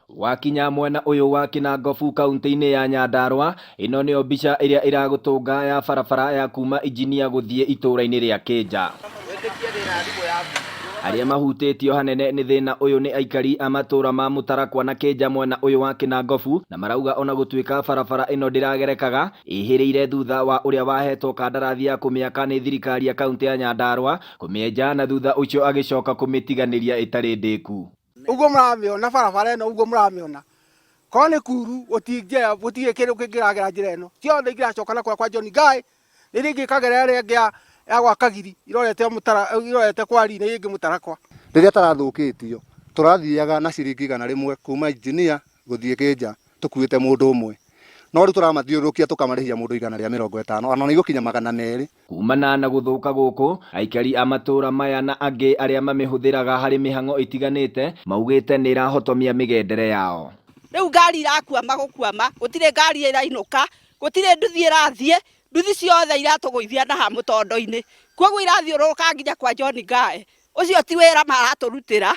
Wakinya mwena ũyũ wa Kinangofu kaunti-inĩ ya Nyandarua, ĩno nĩyo mbica ĩrĩa ĩragũtũnga ya barabara ya kuma Injinia gũthiĩ itũũra-inĩ rĩa Kĩnja. Arĩa mahutĩtio hanene nĩ thĩna ũyũ nĩ aikari a matũũra ma Mũtarakwa na Kĩnja mwena ũyũ wa Kinangofu, na marauga ona gũtuĩka barabara ĩno ndĩragerekaga, ĩhĩrĩire thutha wa ũrĩa wahetwo kandarathi ya kũmĩaka nĩ thirikari ya kaunti ya Nyandarua kũmĩenja na thutha ũcio agĩcoka kũmĩtiganĩria ĩtarĩ ndĩku. Ũguo mũramĩona barabara ĩno, ũguo mũramĩona, korwo nĩ kuru gũtingĩa, gũtirĩ kĩndũ kĩngĩragera njĩra ĩno, ciothe ingĩracoka na kũrĩa kwa John Guy, nĩ iria ingĩ ikagera ĩrĩa ĩngĩ ya gwa Kagiri irorete mũtara, irorete kwa Rii na iria ingĩ Mũtarakwa. Rĩrĩa tarathũkĩtio tũrathiaga na ciringi 100 kuma Engineer gũthiĩ Kĩnja tũkuĩte mũndũ ũmwe, no rĩu tũramathiũrũrũkia tũkamarĩhia mũndũ 150, ona nĩ igũkinya 200. Kumana na gũthũka gũkũ, aikari a matũũra maya na angĩ arĩa mamĩhũthĩraga harĩ mĩhang'o ĩtiganĩte maugĩte nĩ ĩrahotomia mĩgendere yao. Rĩu ngari irakwama gũkwama, gũtirĩ ngari ĩrainũka, gũtirĩ nduthi ĩrathiĩ, nduthi ciothe iratũgũithia na ha mũtondo-inĩ. Kwoguo irathiũrũrũka nginya kwa John Ngae. Ũcio ti wĩra maratũrutĩra,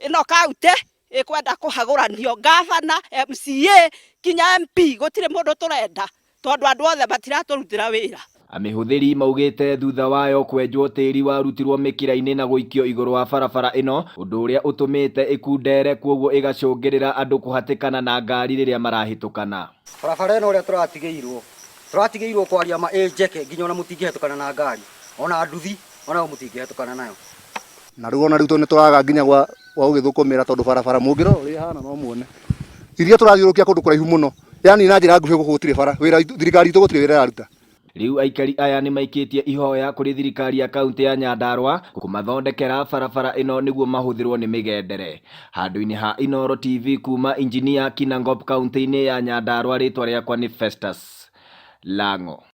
ĩno kaũntĩ ĩkwenda kũhagũranio ngabana, MCA nginya MP, gũtirĩ mũndũ tũrenda tondũ andũ othe matiratũrutĩra wĩra. Amĩhũthĩri maugĩte thutha wayo kwenjwo tĩri warutirwo mĩkĩra-inĩ na gũikio igũrũ wa barabara ĩno ũndũ ũrĩa ũtũmĩte ĩkundere kwoguo ĩgacũngĩrĩra andũ kũhatĩkana na ngari rĩrĩa marahĩtũkana. Barabara ĩno ũrĩa tũratigĩirwo, tũratigĩirwo kwaria ma ĩ njeke nginya ona mũtingĩhetũkana na ngari, ona nduthi onayo mũtingĩhetũkana nayo. Na rĩu ona rĩu nĩ tũraga nginya gwa gũgĩthũkũmĩra tondũ barabara mũngĩrora ũrĩa ĩhana no muone. Iria tũrathiũrũrũkia kũndũ kũraihu mũno, yaani na njĩra nguhĩ gũkũ gũtirĩ bara, wĩra thirikari itũ gũtirĩ wĩra ĩraruta. Rĩu aikari aya nĩmaikĩtie ihoya kũrĩ thirikari ya kauntĩ ya Nyandarua kũmathondekera barabara ĩno nĩguo mahũthĩrwo nĩ mĩgendere. Handũ-inĩ ha Inooro TV kuma Injinia Kinangop kauntĩ-inĩ ya Nyandarua rĩtwa rĩakwa nĩ Festus Lang'o.